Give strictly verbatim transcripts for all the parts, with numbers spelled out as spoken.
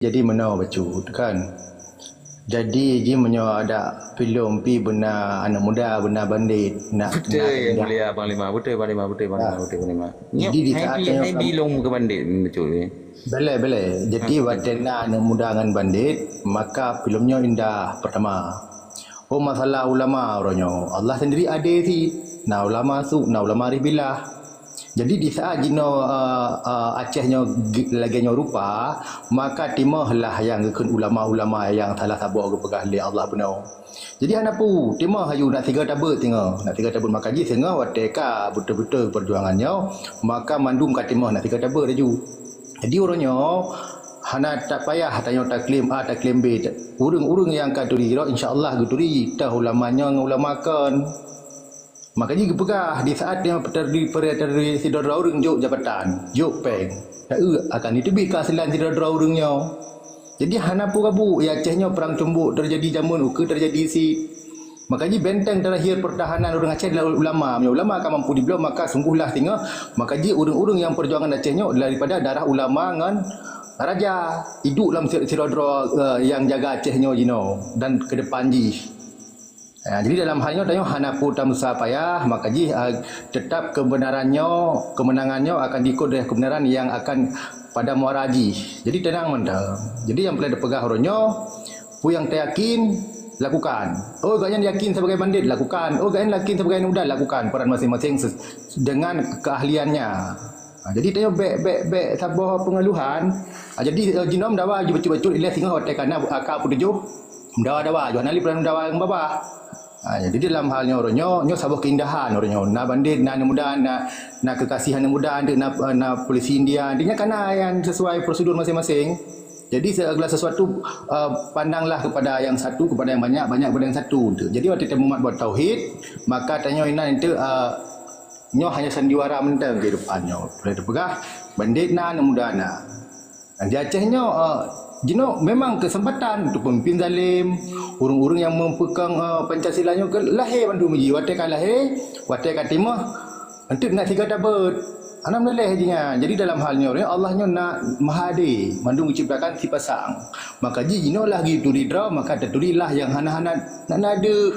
Jadi meunoe bacut kan. Jadi ji meunyoe ada filem pi beuna aneuk muda, beuna bandit, nak, beutôi, nak yang mulia Panglima, beutôi Panglima, beutôi Panglima, beutôi Panglima. Jadi di saat nyoe hai bi lôn keu bandit bacut. Boleh, boleh. Jadi watèe na aneuk muda ngon bandit, maka filem nyoe indah pertama. Oh, masalah ulama uroe nyoe, Allah sendiri adé cit. Na ulama su, na ulama rih bilah. Jadi di saat jinoe, eh, eh, Aceh nyoe lagèe nyoe rupa, maka timoh lah nyang geukheun ulama-ulama nyang salah saboh geupeugah lé Allah bunoe. Jadi hana peue, timoh aju nak sigoe tabeuet singoh, nak sigoe tabeuet maka jih singoh watèe ka beutôi-beutôi peujuangan nyoe, maka mandum ka timoh nak sigoe tabeuet aju. Jadi uroe nyoe hana tapayah tanyoe taklaim A, taklaim B. Ureueng-ureueng nyang ka turi droe, insya Allah geuturi teuh ulama nyoe ngon ulama kon. Maka jih geupeugah di saat nyoe turi, turi sidroe-droe ureueng jok jabatan, jok péng, taeu akan jiteubiet keuaselan sidroe-droe ureueng nyoe. Jadi hana peue kabu, ya Aceh nyoe perang cumbok teujadi jameun ukeue teujadi cit. Maka jih benteng terakhir pertahanan ureueng Aceh adalah ulama. Meunyoe ulama ka mampu dibloe, maka sungguhlah singoh, maka jih ureueng-ureueng nyang peujuangan Aceh nyoe daripada darah ulama ngon raja. Iduek lam si-, sidroe-droe, eh, nyang jaga Aceh nyoe jinoe dan keudepan jih. Ya, jadi dalam hal nyoe tanyoe hana peue tameusa payah, maka jih, eh, tetap kebenaran nyoe, kemenangan nyoe akan diikot dari kebenaran nyang akan pada muara jih. Jadi tenang mantong. Jadi nyang peureulèe tapeugah uroe nyoe, peue nyang tayakin, lakukan. Oh, gobnyan yakin sebagai bandit, lakukan. Oh, gobnyan yakin sebagai aneuk muda, lakukan peran masing-masing ses-, dengan keahliannya. Ha, jadi tanyoe bèk, bèk, bèk saboh pengeluhan. Ha, jadi, eh, jinoe meudawa ju bacut-bacut ilèe singoh watèe ka na A K peutujoh. Meudawa-dawa ju hana lé peureulee meudawa ngon babah. Ha, jadi dalam hal nyoe uroe nyoe, nyoe saboh keindahan uroe nyoe. Na bandit, na aneuk muda, na, na kekasih aneuk muda, na, na polisi India. Intinya ka na nyang sesuai prosedur masing-masing. Jadi segala sesuatu, eh, pandanglah kepada yang satu, kepada yang banyak, banyak kepada yang satu. Jadi watèe tamumat bak tauhid, maka tanyoe inan itu, eh, nyoe hanya sandiwara mantong kehidupan nyoe. Boleh tapeugah, bandit na, aneuk muda na. Di Aceh nyoe, eh, jinoe memang kesempatan untuk pemimpin zalim, ureueng-ureueng nyang mempeukong, eh, Pancasila nyoe ke lahé bandum jih. Watèe ka lahé, watèe ka timoh, enteuk na sigoe tabeuet. Hana meuleleh jih nyan. Jadi dalam hal nyoe, Allah nyoe na maha adé, mandum geuciptakan sipasang. Maka jih jinoe lah geuturi droe, maka taturilah nyang hana-hana, hana deuh.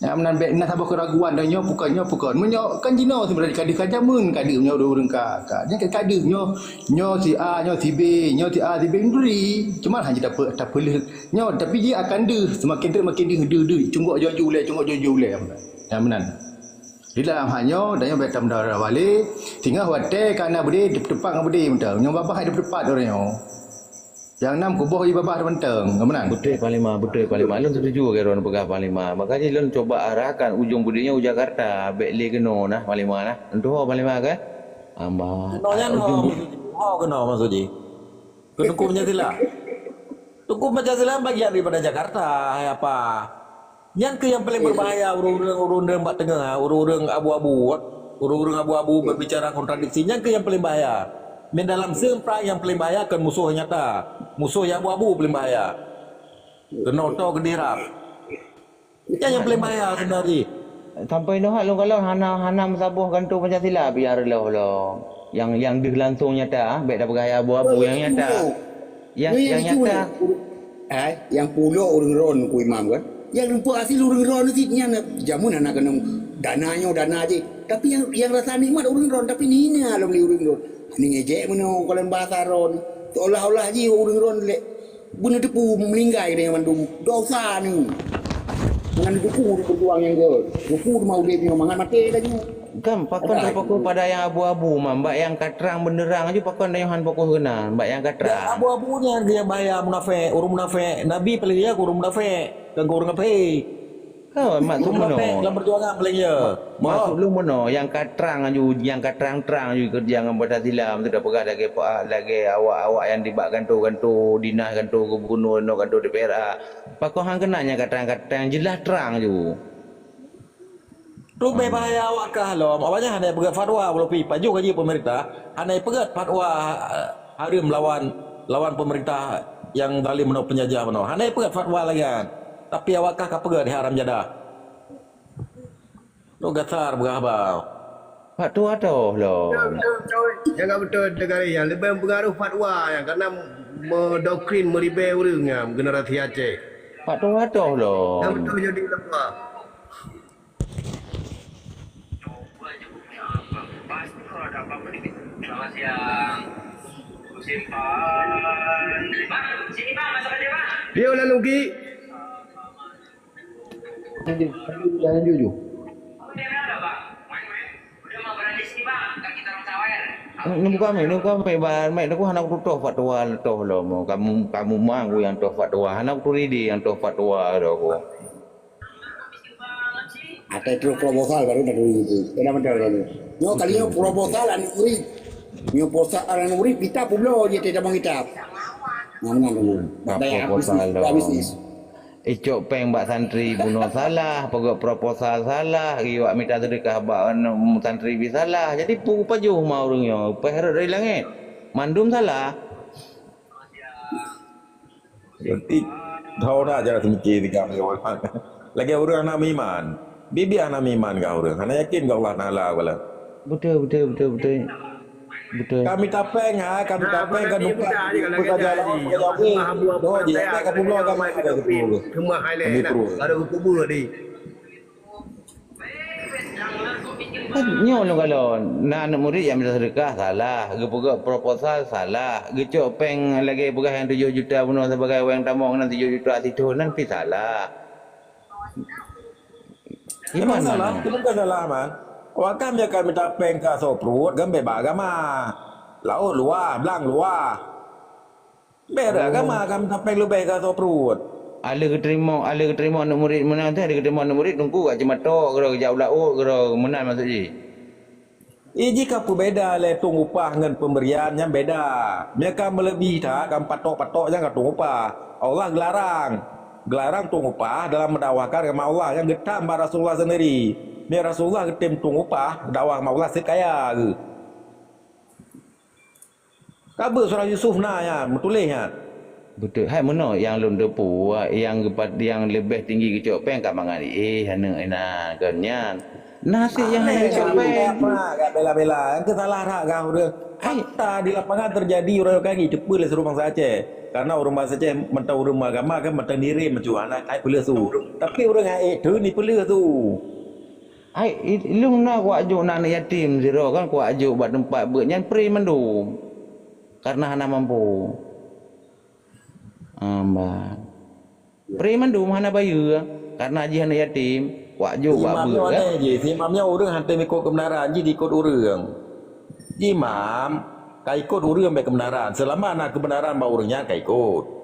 Nyang meunan bèk na saboh keuraguan dan nyoe bukon, nyoe bukon. Meunyoe kan jinoe sebenarnya ka deuh ka jameun, ka deuh nyoe ureueng ka, ka. Nyan ka, ka deuh nyoe, nyoe si A, nyoe si B, nyoe si A, si B, meuturi. Cuma hana tape-, tapeuleuh nyoe, tapi jih akan deuh, semakin deuh, makin deuh, deuh, deuh. Cunggok jaju ulèe, cunggok jaju ulèe. Nyang meunan. Di dalam hal nyoe, dan nyoe bèk tameudawa-dawa lé. Singoh watèe ka na beudé, teupeutupat ngon beudé mantong. Nyoe babah hai teupeutupat ureueng nyoe. Nyang nam kuboh i babah mantong, ka meunan. Beutôi, Panglima, beutôi, Panglima. Lôn setuju lagèe droeneuh peugah, Panglima. Maka jih lôn cuba arahkan ujong beudé nyoe u Jakarta, bèk lé keunoe nah, Panglima nah. Lôn tuho, Panglima, kan? Amba. Keunoe nyan ujong ho, bu- maksud jih. Ho keunoe maksud jih. Keu Teungku Pancasila. Teungku Pancasila bagian daripada Jakarta, hai apa? Nyan keuh nyang paleng berbahaya ureueng-ureueng, ureueng-ureueng bak teungoh, ha, ureueng-ureueng abu-abu, ureueng-ureueng abu-abu berbicara kontradiksi. Nyan keuh nyang paleng bahaya. Meunyo dalam seung prang nyang paleng bahaya kon musoh nyang nyata. Musoh nyang abu-abu paleng bahaya. Keunoe toe geudeh rab. Nyan nyang paleng bahaya sebenarnya. Sampai nyoe lôn kalon hana, hana meusaboh gantoe Pancasila biar lom lom. Nyang, nyang deuh langsung nyata, bèk tapeugah abu-abu nyang nyata. Nyang, nyang nyata. Hai, nyang pulo ureueng droen Teungku Imam kan? Nyang rumpok asil ureueng droen cit nyan, jameun hana keunong dana nyoe, dana jih. Tapi nyang, nyang rasa nikmat ureueng droen, tapi nina lom lé ureueng droen. Hana ngejek meunoe kalon bahasa droen. Seolah-olah jih ureueng droen lé beuneuteupeu meuninggai deungon mandum dosa nyoe. Mangat neuteupeu ureueng peujuang nyang göt. Teupeu teuma udép nyoe mangat maté laju. Kan, pakon, pakon pada nyang abu-abu, man, bak nyang ka trang beunderang aju pakon tanyoe han fokus keunan, bak nyang ka trang. Abu-abu nyan keuh nyang bahaya, munafék, ureueng munafék. Nabi paleng jijak keu ureueng munafék, kon keu ureueng kafé. Kan, maksud ureueng munafék meunoe. Dalam peujuangan paleng jijak. Maksud lôn meunoe, nyang ka trang aju, nyang ka trang-trang aju keureuja ngon Pancasila, meunteuk tapeugah lagèe, lagèe awak-awak nyang dibak gantoe-gantoe dinas, gantoe gubernur, inoe gantoe D P R A. Pakon han keunan nyang ka trang-trang, jeulaih trang aju. Tubèh bahaya awak kah lom, awak nyan hana peugöt fatwa, walaupun pajoh gaji pemerintah, hana peugöt fatwa, eh, hareuem lawan, lawan pemerintah nyang zalim meunoe, penjajah meunoe. Hana peugöt fatwa lagèe nyan. Tapi awak kah ka peugöt, hai haram jadah. Nyoe gasar peugah haba. Fatwa toh lom. Betul, betul, betul. Nyang ka beutôi, negara nyang leubeh mempengaruh fatwa nyang karena Meudoktrin meuribée ureuëng nyan generasi Aceh. Pak Tuha toh lom. Nyang beutôi jadi ulama. Selamat siang. Husin Pan. Bang, sini Bang, masuk aja Bang. Dia ulah lungki. Lanjut, lanjut, lanjut, lanjut. Apa dia bilang dah, Bang? Main, main. Udah mau berhenti sini Bang, ntar kita orang sawer. Ni bukan main, ni bukan main. Bang, main aku hana kutoh fatwa toh lom. Kamu, kamu mang yang toh fatwa. Hana aku turi di yang toh fatwa dah aku. Atai trok proposal baru dah dulu itu. Kena menteri dah ni. Nyo kali nyo proposal aneuk murid. Nyo proposal aneuk murid kita publo je tidak mengitap. Nah, menang dulu. Daya proposal bisnis, daya dong. Bisnis. Icok péng bak santri bunoe salah, peugöt proposal salah, iwak mita seudeukah bak anu santri bi salah. Jadi pu-, pajoh ma ureuëng nyoe, péh rhot dari langét. Mandum salah. Jadi, tho dah cara seumiké tiga orang. Lagée ureuëng hana meuiman. Bibi hana meuiman kah ureuëng? Hana yakin keu Allah Taala kala. Betul, betul, betul, betul. Betul. Kami tapeng ha, kami tapeng kan buka jalan. Doh je, tak ka pulo agama ada tu. Kami terus. Baru kubur tadi. Nyoe lôn kalon, na aneuk murit nyang minta seudeukah, salah. Geupeugöt proposal, salah. Geucok péng lagée peugah nyang tujoh juta bunoe sibagai wayang tamong nan tujoh juta sithon nan pih salah. Memang salah, itu bukan salah, Man. Awak kan biarkan minta péng ka soe pruet, kan bebas agama. Laôt luwah, blang luwah. Beda agama kan minta péng leubeh ka soe pruet. Aleuh geuteurimong, aleuh geuteurimong aneuk murit meunan teuh, aleuh geuteurimong aneuk murit teungku ka ceumatok keudroe, geujak u laôt keudroe, meunan maksud jih. Ih, jih ka peubeda lé tueng upah ngon peumeurian nyan beda. Meunyo ka meuleubeh that, ka patok-patok nyan ka tueng upah. Allah geularang. Geularang tueng upah dalam meudakwahkan agama Allah nyang geutam bak Rasulullah sendiri. Meunyo Rasulullah geutem tueng upah, dakwah agama Allah seuet kaya geuh. Ka beuet surah Yusuf na nyan, meutuléh nyan. Beutôi, hai meunoe nyang lôn teupeue, nyang geupat-, nyang leubeh tinggi geucok péng ka mangat, eh, aneuk inan kon nyan. Nasib nyang hana geucok péng. Apa, gak bela-bela. Nyang keu salah rak gah ureuëng. Hai. Fakta di lapangan terjadi, ureuëng kaki teupeue lé seureueng bansa Aceh. Karena ureuëng bansa Aceh mantong ureuëng agama kan mantong nirém macam mana, hai peuleueh su. Tapi ureuëng hai tu ni peuleueh su. Hai, i-, ilôn na kuwak jok na aneuk yatim sidroe kan, kuwak jok bak teumpat beuet nyan free mandum. Karena hana mampu. Amba. Free mandum hana bayeue, karena jih aneuk yatim, kuwak jok bak beuet kan. Imam nyoe aneh jih, si imam nyoe ureuëng hantom ikot keubeunaran, jih diikot ureuëng. Imam ka ikot ureuëng bak keubeunaran, seulama na keubeunaran bak ureuëng nyan ka ikot.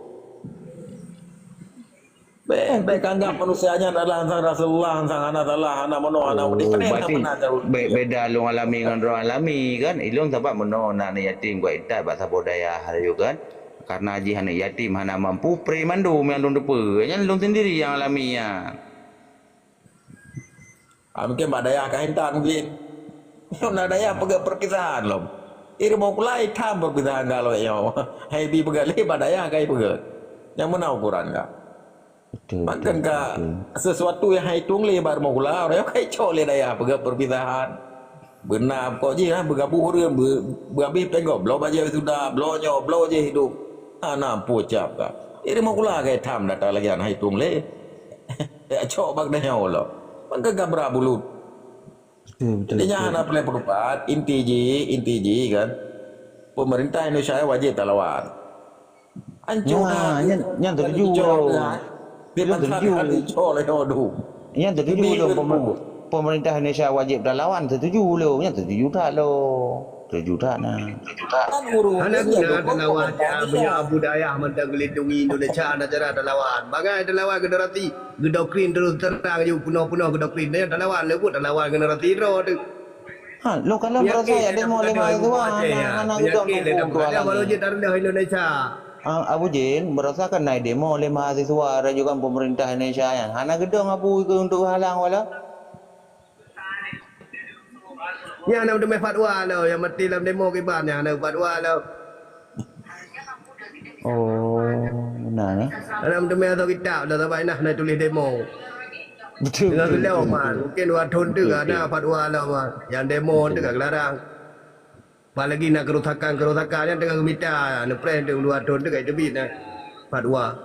Bèk, bèk ka anggap manusia nyan adalah ansang Rasulullah, ansang hana salah, hana meunoe, hana meunoe. Oh, berarti be-, beda lôn alami ngon droe alami kan. Ilôn sabab meunoe na aneuk yatim kuat intat bak saboh dayah laju kan. Karena jih aneuk yatim hana mampu, free mandum nyang lôn teupeue. Nyan lôn sendiri nyang alami nyan. Ah, mungkin bak dayah ka intat mungkin. Nyoe na dayah peugah perpisahan lom. Ilmu kulai tham perpisahan ka lawét nyoe. Hai bi peugah lé bak dayah ka ipeugah. Nyang meunan ukuran ka. Betul, betul, betul. Maka ka sesuatu nyang hai tueng lé bak ilmu kula, orang nyang kai cok lé dayah peugah perpisahan. Beuna kok jih lah, beugabôh ureuëng, be-, beugabéh péng gob, bloe bajée sudah, bloe nyoe, bloe jih hidup. Hana peue cap ka. Ilmu kula kai tham data lagée nyan hai tueng lé. Ya, cok bak dayah Allah. Maka gabra bulut. Betul, betul, betul. Jadi, nyan hana peureulée peurupat, inti jih, inti jih kan, pemerintah Indonesia wajéb talawan. Ancô dah. Nyan, nyan, nyan setuju lôn. Nyan setuju. Nyan setuju lôn, pemer-, pemerintah Indonesia wajéb talawan, setuju lôn. Nyan setuju that lôn. Setuju that na. Kan ureuëng hana guna talawan, meunyoe Abu Dayah mantong geulindungi Indonesia, hana cara talawan. Bangai talawan generasi geudoktrin terus terang ju peunoh-peunoh geudoktrin. Nyan talawan, leubuet talawan generasi droe tu. Ha, lôn kalon baroesa ya demo lé mahasiswa hana, hana geudong tumpuk dua lagi. Baru je tarendah Indonesia. Ah, Abu Jin, baroesa kan na demo lé mahasiswa rajukan pemerintah Indonesia nyan. Hana geudong Abu ikeu untuk halang wala. Nyan na meuteumé fatwa lom, nyang maté lam demo kiban nyan na fatwa lom. Oh, meunan, eh? Dalam teumé atau kitab dah sabai nah, na tuléh demo. Betul, betul, betul, betul. Mungkin waktu tu ada fatwa lah, Man. Yang demo tu ka gelarang. Apalagi na kerusakan-kerusakan nyang teungoh geumita, neupreh teuh dua thon teuh ka teubiet na fatwa.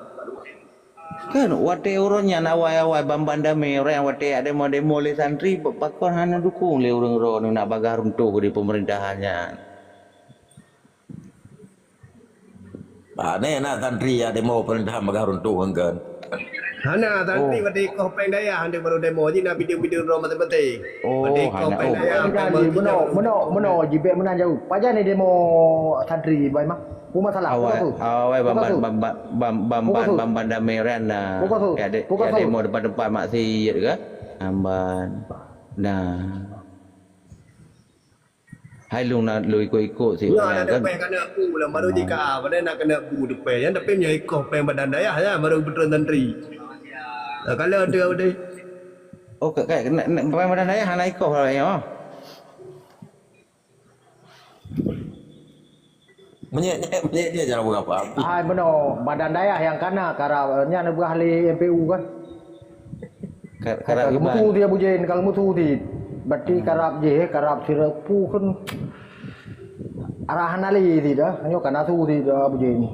Kan watèe uroe nyan awai-awai ban-ban damé, ureueng watèe demo-demo lé santri, pakon hana dukung lé ureueng droeneuh nak bagaih runtoh di peumerintahan nyan. Pane na santri ya demo pemerintah bagaih runtoh kan? Hana, santri Oh. watèe ikoh péng dayah, hana baru demo, ji na bideueng-bideueng droe maté-maté. Oh, Watèe ikoh hana. péng Oh, dayah, péng jadi, meunan, meunan, meunan, jibek meunan jauh. Pajan ni demo santri, Bai Mah? Peue masalah? Awai, Peue keuh? awai, Peue ban-ban, keuh? ban-ban, ban-ban, Peue keuh? ban-ban damé ran na. Peue keuh? Ya, de-, Peue ya keuh? demo di depan-depan maksiat ke? Amban. Nah. Hai lôn na lôn ikot-ikot si Nyoe ureueng ada kan. Depeh kana bu lam baru Ah. jika, padahal nak kena bu depeh. Yang tapi nyoe ikoh péng badan dayah ya, baru beutôi santri. Nah, kalau tu deh. Oh, ka, ka, nak, nak péng badan dayah hana ikoh lah ya. Menyek, menyek dia cara berapa? Hai meunoe, badan dayah nyang kana karab, nyan neubeurah lé M P U kan. Ka-, Ka karab geumeusu iban. Dia Abu Jin, kalau meusu ti. Berarti Hmm. karab jih, karab sira pu kan. Arah hana lé ti dah, nyoe kana su ti dah Abu Jin.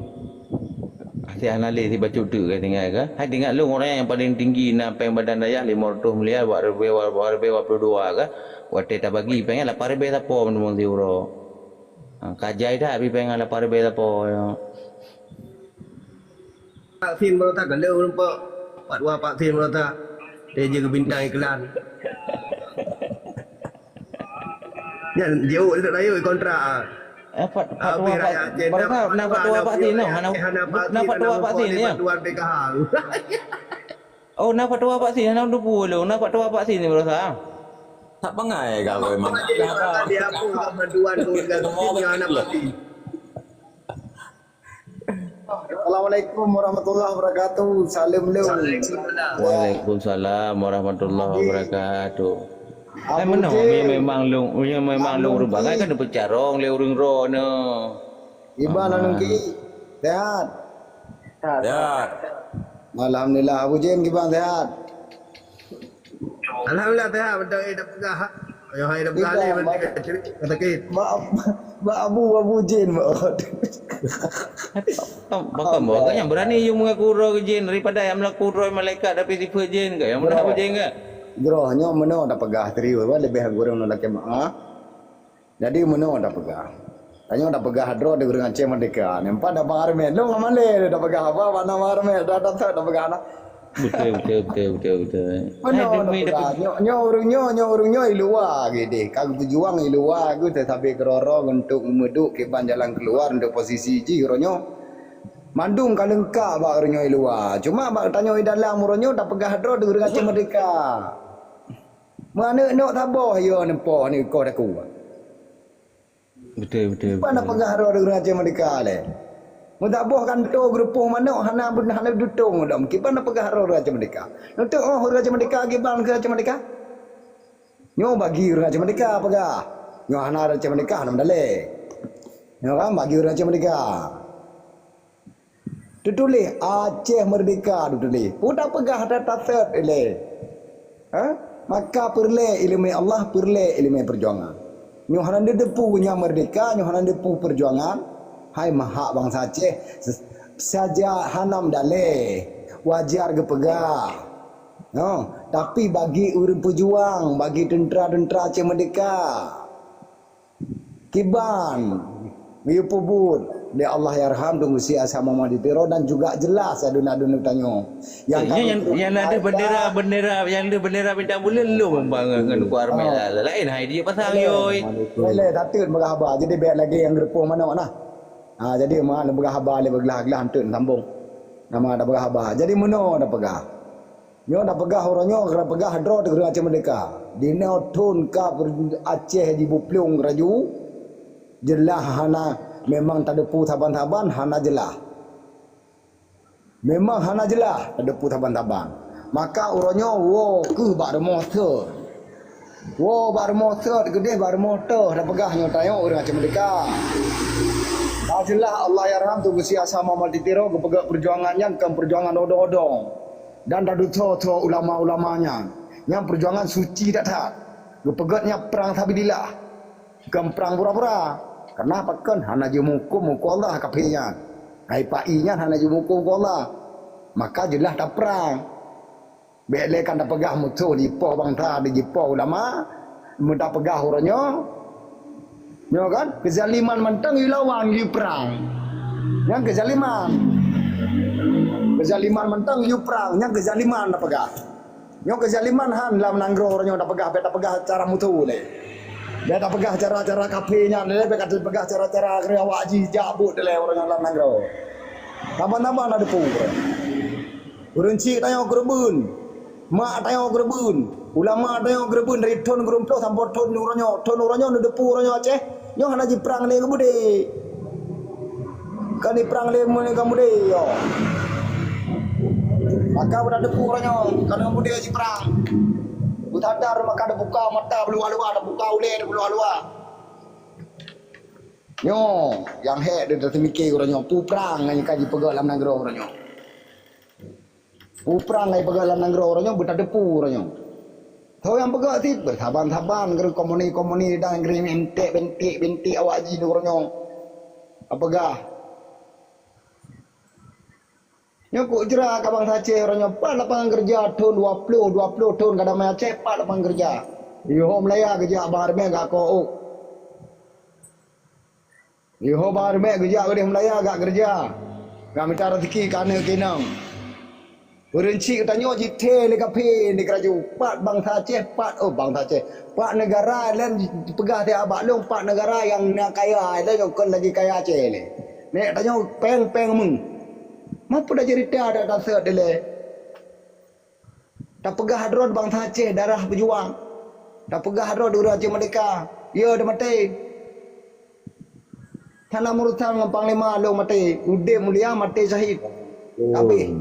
Até hana lé ti bacut teuk ka tinggai ka. Hai ingat lôn, ureueng nyang paling tinggi na péng badan dayah lima ratus miliar, dua ribu, dua ribu dua puluh dua ka. Watèe tabagi péng nyan lapan ribèe sapo meunurot si uroe. Ha, ka jai that pi péng lapan ribèe sapo nyoe. Vaksin baru that ka lheueh rumpok. Pat dua vaksin baru that. Dia je keu bintang iklan. Nyan jeuet tak rayeuk kontrak ah. Eh, pat, pat Habis dua rakyat vak-, Aceh baru dah tak, pat na dua, pat dua dah vaksin tu, hana, hana vaksin, na pat hana dua vaksin, ya? Bantuan P K H. Oh, na pat dua vaksin, hana dua puluh lho, na pat dua vaksin ni baru tak. Tak bangai ka memang. Jadi, orang dia apa bantuan tu, dia tu punya anak mati. Assalamualaikum warahmatullahi wabarakatuh. Salam leu. Waalaikumsalam warahmatullahi wabarakatuh. Hai Abu meunoe, Jin. Memang lôn, memang lôn Abu rubah Jin. Kan peucarông lé ureueng droeneuh. Iban Ah. Anungki. Sehat. Sehat. Alhamdulillah Abu Jin kiban sehat. Alhamdulillah sehat betul eh dah peugah. Ayo hai dah peugah Iban, lé ba-, mantap cerita sakit. Ba-, ba Abu, Abu Jin ba. Pakon, pakon, Allah. Pakon nyang berani yue mengaku droe jin daripada nyang melaku droe malaikat tapi sifat jin ke? Nyang beuna Bro. Abu Jin ke? Bro, nyoe meunoe dah peugah serius, ba, lebih gurung lelaki maaf. Jadi meunoe tapeugah. Tanyoe tapeugah droe di ureueng Aceh Merdeka. Nampak dah Bang Armet. Lôn ngon Malé lôn tapeugah haba, mana Bang Armet dah datang tapeugah nah. Beutôi, beutôi, beutôi, beutôi, beutôi. Meunoe tapeugah. Nyoe, nyoe ureueng nyoe, nyoe ureueng nyoe i luwa geuh deh. Ka geupeujuang i luwa geuh teuh sabe keudroe-droe untuk meuduk kiban jalan keuluwa untuk posisi jih uroe nyoe. Mandum ka leungkap bak ureueng nyoe i luwa. Cuma bak tanyoe i dalam uroe nyoe tapeugah droe di ureueng Aceh Merdeka. Meuaneuk nok saboh yo neupo aneuk koh takue. Beutôi, beutôi, beutôi. Kiban na peugah droe di ureueng Aceh Merdeka lé. Meusaboh kanto geurupoh manok hana, hana dutong lom. Kiban na peugah droe ureueng Aceh Merdeka. Nutôk oh ureueng Aceh Merdeka kiban keu Aceh Merdeka. Nyoe bagi ureueng Aceh Merdeka peugah. Nyoe hana ureueng Aceh Merdeka hana meudalé. Nyoe kan bagi ureueng Aceh Merdeka. Teutuléh Aceh Merdeka teutuléh. Peue tapeugah that tasét ilée? Ha? Maka peureulée iéleumé Allah, peureulée iéleumé peujuangan. Nyoe hana neuteupeue nyang merdeka, nyoe hana neuteupeue peujuangan. Hai meuhak bansa Aceh, se-, saja hana meudalé, wajar geupeugah. Nyoe, tapi bagi ureuëng peujuang, bagi teuntra-teuntra Aceh Merdeka, kiban geupeubuet lé Allahyarham Teungku Chik Hasan Muhammad di Tiro dan juga jelas aduen-aduen tanyoe. Nyang Eh, nyang, nyang ada bendera, bendera, nyang ada bendera bintang bulan lom bang ngan Teungku Armel. Ah. Lain hai dia pasang yoi. Boleh, boleh, tateun peugah haba. Jadi, biar lagi nyang geureupoh manok nah. Ah, jadi, ma, peugah haba lé beuglah-glah enteuk sambung. Nama ada peugah haba. Jadi, meunoe ada peugah. Nyoe na peugah uroe nyoe, ka peugah droe teuh ureuëng Aceh Merdeka. Di nyoe thon ka per-, Aceh jibuplueng laju, jeulaih hana, memang tadepu saban-saban hana jeulaih. Memang hana jeulaih tadepu saban-saban. Maka uroe nyoe woe keuh bak rumoh thon. Woe bak rumoh thon, keudeh bak rumoh thon, na peugah nyoe tanyoe ureuëng Aceh Merdeka. Ka jeulaih Allahyarham Teungku Chik Hasan Muhammad di Tiro geupeugah peujuangan nyan kon peujuangan odong-odong. Dan tadutoe-toe ulama-ulama nyan, nyang peujuangan suci that-that. Geupeugét nyan prang sabilillah, kon prang pura-pura. Karena pakon hana jimukum hukum Allah kafé nyan. Hai pai nyan hana jimukum hukum Allah. Maka jeulaih taprang. Bék lé kan tapeugah musoh jipoh bansa, jipoh ulama, meutapeugah uroe nyoe. Nyoe kan, keuzaliman mantong yue lawan, yue prang. Nyang keuzaliman. Keuzaliman mantong yue prang, nyang keuzaliman tapeugah. Nyoe keuzaliman han lam nanggroe uroe nyoe tapeugah, bék tapeugah cara musoh lé. Bék tapeugah cara-cara kafé nyan lé, bék tapeugah cara-cara keu awak jih jak buet lé uroe nyoe lam nanggroe. Saban-saban na depu. Ureueng chik tanyoe keureubeuen, mak tanyoe keureubeuen, ulama tanyoe keureubeuen dari thon keureumploh sampoe thon uroe nyoe. Thon uroe nyoe neudepu uroe nyoe Aceh, nyoe hana jiprang lé ngon Budik. Ka jiprang lé ngon Budik, yo. Maka beunadepu uroe nyoe, ka ngon Budik jiprang. Beutadar maka teubuka mata beuluwa-luwa, teubuka ulée beuluwa-luwa. Nyoe nyang hék teuteumike uroe nyoe, peue prang nyang ka jipeugah lam nanggroe uroe nyoe. Peue prang nyang jipeugah lam nanggroe uroe nyoe, beutadepu uroe nyoe. Soe nyang peugah cit, beusaban-saban keu komuni-komuni dan keu bintik-bintik, bintik awak jih uroe nyoe. Peugah. Nyoe kok jra ka bansa Aceh uroe nyoe, pat lapangan keureuja thon dua ploh, dua ploh thon ka damai Aceh, pat lapangan keureuja. Yoh Malaya geujak bang Armée gak ko ôk. Yoh bang Armée geujak keudeh Malaya gak keureuja. Gak mita raseuki keu aneuk keu inong. Ureueng chik geutanyoe jithée lé kafé di keuraju. Pat bansa Aceh, pat, oh, bansa Aceh. Pat neugara laén peugah siat bak lôn, pat neugara nyang na kaya laén nyang kon lagée kaya Aceh lé. Nèk tanyoe péng-péng meuh. Ma peue tajeurita dak tasot dilée? Tapeugah droe bansa Aceh darah beujuang. Tapeugah droe ureueng Aceh meurdeka. Yo, teumaté. Hana meurusan ngon panglima lôn maté. Udeb mulia, maté syahid. Habéh.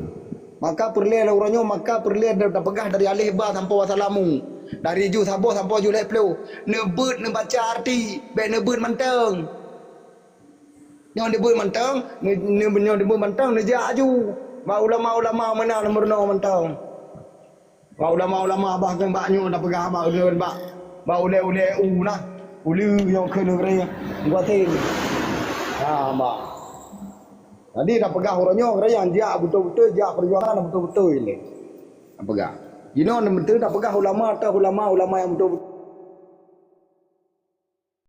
Maka peureulée lôn uroe nyoe, maka peureulée tapeugah dari aleh ba sampoe wasalamu. Dari ju saboh sampoe ju lhée ploh. Neubeuet neubaca arti, bék neubeuet mantong. Nyoe dibeuet mantong, ne-, ne-, nyoe dibeuet mantong, neujak aju bak ulama-ulama meunan meurunoe mantong. Bak ulama-ulama bah kheun bak nyoe tapeugah bak ulôn bak, bak ulée-ulée u nah, ulée nyoe kheun ngon geutem. Ha, bah. Jadi tapeugah uroe nyoe, ureueng nyang jak beutôi-beutôi, jak peujuangan beutôi-beutôi lé. Tapeugah. Jinoe beutôi tapeugah ulama atau ulama-ulama nyang beutôi-beutôi.